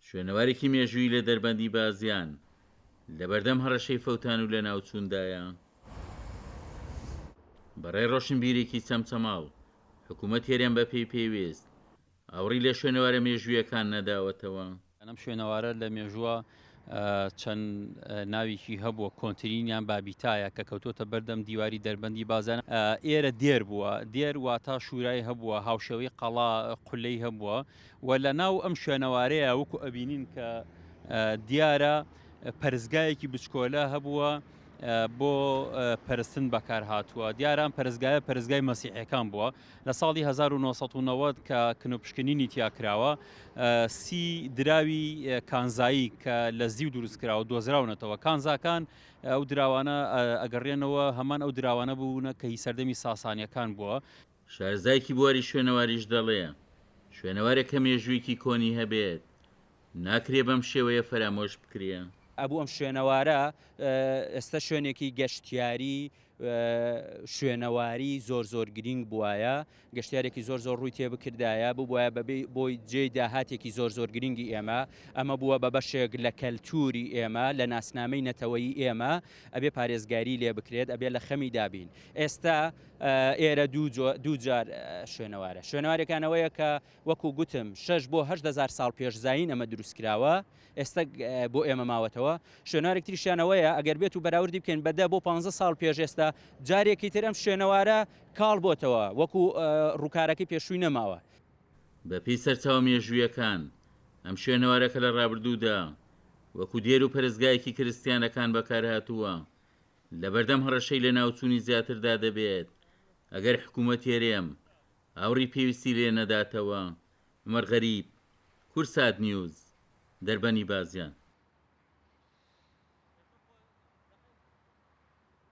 شوێنەوارێکی مێژوویی لە دەربەندی بازیان لەبەردەم هەڕەشەی فەوتان و لەناوچووندایە. بەڕای ڕۆشنبیرێکی چەمچەماڵ، حکوومەتی هەرێم بەپێی پێویست ئاوڕی لە شوێنەوارە مێژوویەکان نەداوەتەوە. ئەم شوێنەوارە لە مێژووە چەند ناوێکی هەبووە، کۆنترینیان بابیتایە کە کەوتۆتە بەردەم دیواری دەربەندی بازیان. ئێرە دێر بووە، دێر واتا شورای هەبووە، هاوشێوەی قەڵا قولەی هەبووە و لە ناو ئەم شوێنەوارەیە وەکو ئەبینین کە دیارە پەرستگایەکی بچکۆلە هەبووە بۆ پەرستن بەکار هاتووە. دیارە ئەم پەرستگایە پەرستگای مەسیحیەکان بووە. لە ساڵی 1990 کە کنوپشکنینی تیا کراوە سی دراوی کانزایی کە لە زیو دروست کراوە دۆزراونەتەوە. کانزاکان ئەو دراوانە ئەگەڕێنەوە هەمان ئەو دراوانە بوونە کە هی سەردەمی ساسانیەکان بووە. شارەزایەکی بواری شوێنەواریش دەڵێ، شوێنەوارێک کە مێژوویەکی کۆنی هەبێت، ناکرێ بەم شێوەیە فەرامۆش بکرێ. ئەبوو ئەم شوێنەوارە ئێستا شوێنێکی گەشتیاری شوێنەواری زۆر زۆر گرینگ بوایە، گەشتیارێکی زۆر زۆر ڕووی تێ بکردایە، ببوایە بە بۆی جێی داهاتێکی زۆر زۆر گرینگی ئێمە، ئەمە بووە بە بەشێک لە کەلتووری ئێمە، لە ناسنامەی نەتەوەیی ئێمە، ئەبێ پارێزگاری لێ بکرێت، ئەبێ لە خەمی دابین. ئێستا ئێرە دوو جار شوێنەوارە. شوێنەوارێکان ئەوەیە کە وەکو گوتم شەش بۆ 8 هەزار ساڵ پێش زایین ئەمە دروست کراوە، ئێستا بۆ ئێمە ماوەتەوە. شوێنەوارێک تریشیان ئەوەیە ئەگەر بێت و بەراوردی بکەین بە 10 بۆ 15 ساڵ پێش ئێستا جارێکی تر ئەم شوێنەوارە کاڵ بۆتەوە، وەکو ڕووکارەکەی پێشووی نەماوە. بەپێی سەرچاوە مێژوویەکان، ئەم شوێنەوارە کە لە ڕابردوودا وەکو دێر و پەرستگایەکی کرستیانەکان بەکارهاتووە، لەبەردەم هەڕەشەی لەناوچوونی زیاتردا دەبێت ئەگەر حکوومەتی هەرێم ئاوڕی پێویستی لێ نەداتەوە. عومەر غەریب، کوردسات نیوز، دەربەنی بازیان.